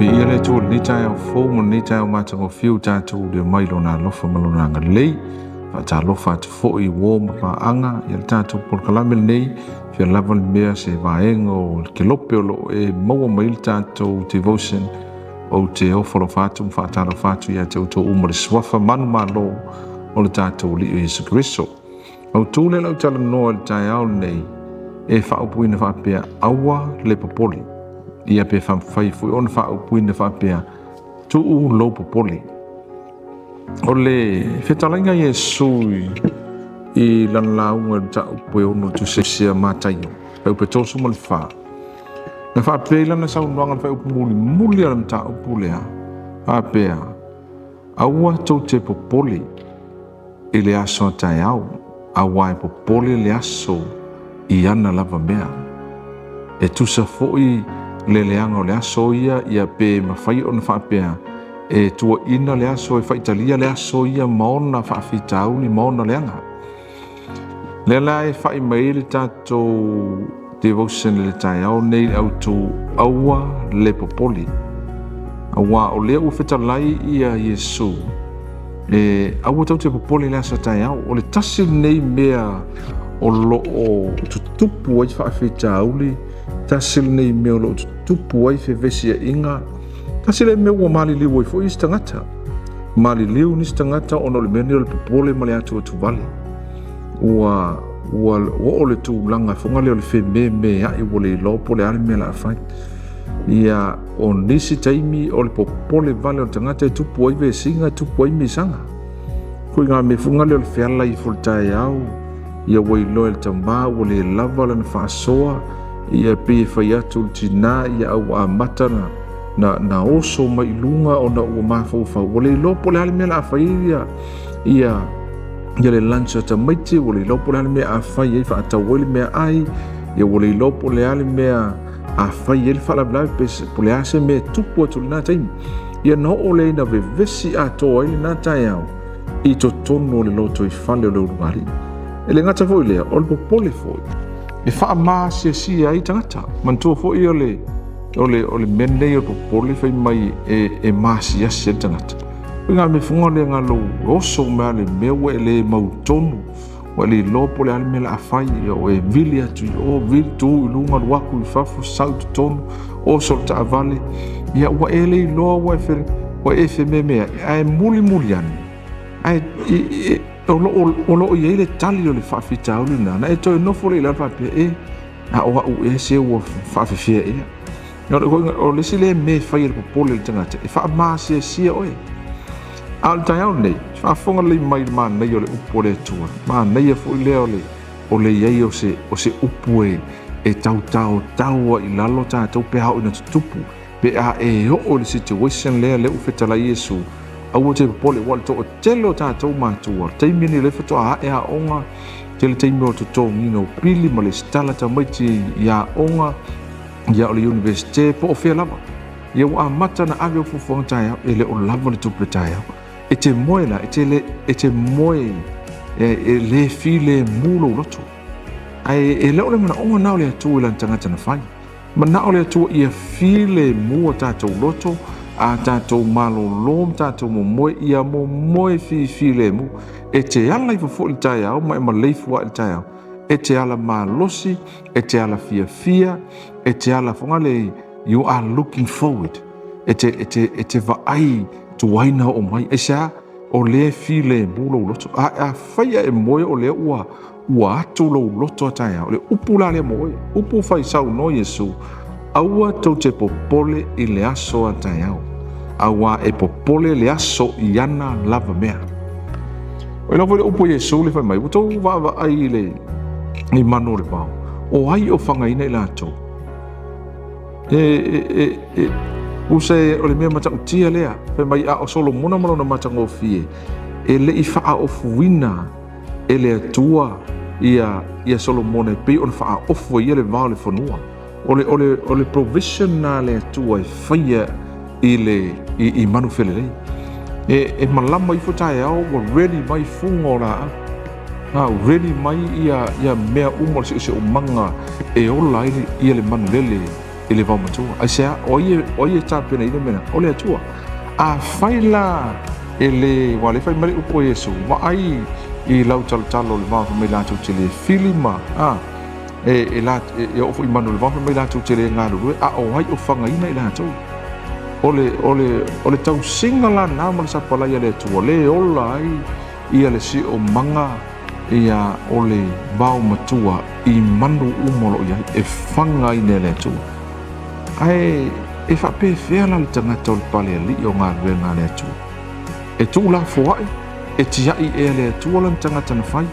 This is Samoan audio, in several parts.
Viia le Atua i lenei taeao fou ma lenei taeao matagofie ua tatou ulia mai i Lona alofa ma Lona agalelei. Faatalofa atu foi i uo ma paaga i le tatou polokalame lenei. Fia lava le mea se vaega o le kelope o lo o e maua mai le tatou devotion. Ou te ofo alofa atu ma faatalofa atu ia te outou uma le suafa manumalo o le tatou Alii o Iesu Keriso. Autu lea lau talanoa i le taeao lenei e faaupuina faapea aua le popole. Ia pe faamafai foi ona faaupuina faapea tuu lou popole. O le fetalaiga Iesu i lana lauga i le mataupu e ono tusia Mataio, fuaiupu e 34. Na faapea i lana saunoaga le fuaiupu mulimuli o le mataupu lea, faapea, aua tou te popole i le aso a taeao, aua e popole le aso i ana lava mea. E tusa foi le leaga o le aso ia, ia pe mafai ona faapea e tuuaina le aso e faitalia le aso ia ma ona faafitauli ma ona leaga. Lea la e fai mai le tatou devotion i le taeao nei le autu aua le popole. Aua o lea ua fetalai ia Iesu e aua tou te popole i le aso taeao. O le tasi lenei mea o lo o tutupu ai faafitauli, tasi lenei mea o lo o tutupu ai fevesiaiga, tasi lenei mea ua maliliu ai foi isi tagata. Maliliu nisi tagata ona o le mea nei o le popole ma le atuatuvale. Ua oo le tulaga foga lea o le fememeai ua le iloa po o le a le mea o le a fai. Ia, o nisi taimi o le popole vale o le tagata e tupu ai vesiga, e tupu ai misaga. Ko ngā mea foga lea o le feala ifo i le taeao, ia ua iloa e le tamā ua le lava lana faasoa, ia pei e fai atu le tinā ia au ua amata na oso mai i luga ona ua mafaufau ua le iloa po o le a le mea o le a fai ai ia ia le lunch a tamaiti, ua le iloa po o le a le mea a fai ai faatau ai le mea ai, ia ua le iloa po o le a le mea a fai ai le faalavelave pe po o le a se mea e tupu atu i lena taimi. Ia na oo lea ina vevesi atoa ai lena taeao i totonu o le lotoifale o le ulugalii. E le gata foi i lea, o le popole foi e faamaasiasia ai tagata. Manatua foi o le o le mea lenei o le popole fai mai e maasiasi ai le tagata. O ngā mea funga lea ngā lou oso mea le mea ua e le mautonu, ua e le iloa po o le a le mea o le a fai, ia o e vili atu i o, vili tu i luga, alu atu i fafo, sau i totonu, oso le taavale, ia ua e le iloa ua e ua e fememeai, ae mulimuli ane, ae o lo o i ai le tali o le faafitauli lena, na e toe nofo lea i lalo faapea, e, a o au ea se ua faafefea ea. O le isi lea mea e fai e le popole i le tagata, e faamaasiasia oe. A o le taeao lenei, faafofoga lelei mai i le manaia o le upu a le Atua. Manaia foi lea o le i ai o se upu e tautaotao ai i lalo tatou pe a oo ina tutupu, pe a e oo i le situation lea lea ua fetalai Iesu, aua te popole, ua o le toatele o tatou matua, le taimi lenei lea faatoa ae aoga, tele taimi o totogiina o pili ma lesitala tamaiti i aoga, ia o le universite po o fea lava. Ia ua amata na ave au fuafuaga taeao, e le o lava le tupe taeao. E te moe la, e te moe e le filemu lou loto. Ae e le o le manaoga na o le Atua i lana tagata na fai. Manao le Atua ia filemu o tatou loto, a tatou malolo ma tatou momoe, ia momoe filemu. E te ala ifo foi i le taeao ma e maleifua i le taeao. E te ala malosi, e te ala fiafia, e te ala fogale, you are looking forward. E te vaai tuai na oo mai. Aisea, o lea e filemu lou loto. A fai a e moe o lea ua atu lou loto a taeao. Le upu la lea mo oe. Upu fai saunoa Iesu, aua tou te popole i le aso a taeao. Aua e popole le aso i ana lava mea. O lau foi le upu a Iesu le fai mai, ua tou vaavaai i le i manu o le vao. O ai o fagaina i latou? E usa o le mea matautia lea. Fai mai a o Solomona ma lona matagofie, e le i faaofuina e le Atua ia Solomona e pei ona faaofu ai ia le vao o le fanua. O le provision na le Atua e faia i manu felelei. E malama ifo taeao ua ready mai fuga o laau. Ready mai ia mea uma o le seoseomaga e ola ai ia le manulele. i le vaomatua. Aisea? O ai o ai e tapenaina mea na? O le Atua. Afai la e le, ua le fai mai le upu a Iesu, vaai i lau talotalo o le vao fai mai latou te le fili ma, a, e, e, la, e, e oo foi i manu o le vao fai mai latou te le galulue, a o ai o fagaina i latou? O le, o le, o le tausiga la na ma le sapalai a le Atua, le ola ai ia le siomaga ia o le vao matua i manu uma o lo o i ai, e fagaina e le Atua. Ae e faapefea la le tagata o le palealii o galuega a le Atua? E tuulafoai, e tiai ea le Atua lana tagata na fai?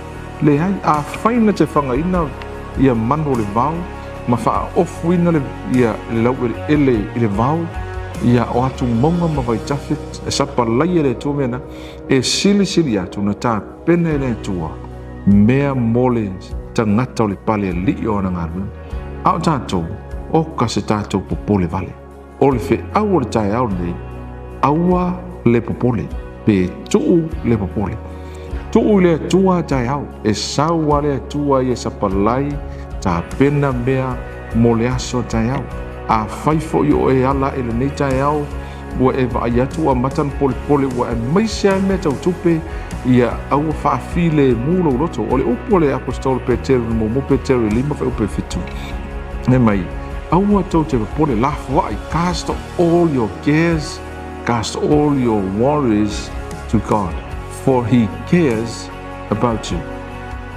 Leai, afai na te fagaina ia manu o le vao ma faaofuina le, ia, le laueleele i le vao, ia o atu mauga ma vaitafe, e sapalaia e le Atua mea na, e silisili atu na tapena e le Atua mea mo le tagata o le palealii o ana galuega. A o tatou, oka se tatou popole vale. O le feau o le taeao lenei, aua le popole, pe tuu le popole. Tuu i le Atua taeao, e sau a le Atua ia sapalai, tapena mea mo le aso taeao. Afai foi o e ala i lenei taeao, ua e vaai atu ua amata ona polepole ua aemaise lava mea tau tupe, ia aua faafilemu lou loto. O le upu a le aposetolo Peteru i le muamua Peteru e 5 fuaiupu e 7, fai mai, aua tou te popole, lafoai, cast all your cares, cast all your worries to God, for he cares about you.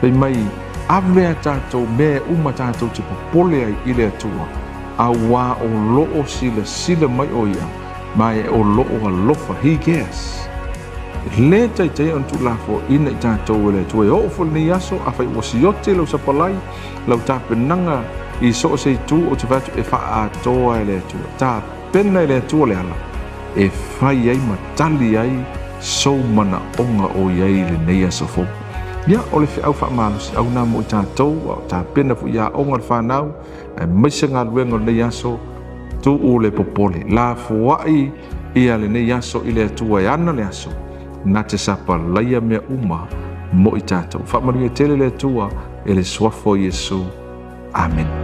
Fai mai, ave a tatou mea uma tatou te popole ai i le Atua, auā o lo o silasila mai ʻo ia, ma e o lo o alofa, he cares. E lē taitai ona tuulafoaiina i tatou e le Atua e oo foi i lenei aso, afai ua siote lau sapalai, lau tapenaga i so o se itu, ou te fai atu e faaatoa e le Atua. Tapena e le Atua le ala e fai ai ma tali ai sou manaoga o i ai i lenei aso fou. Ia, o le feau faamalosiau lena mo i tatou, a o tapena foi i aoga a le fanau, aemaise galuega o lenei aso, tuu le popole, lafoai ia lenei aso i le Atua e ana le aso, na te sapalaia mea uma mo i tatou. Faamanuia tele le Atua e le suafa o Iesu. Amene.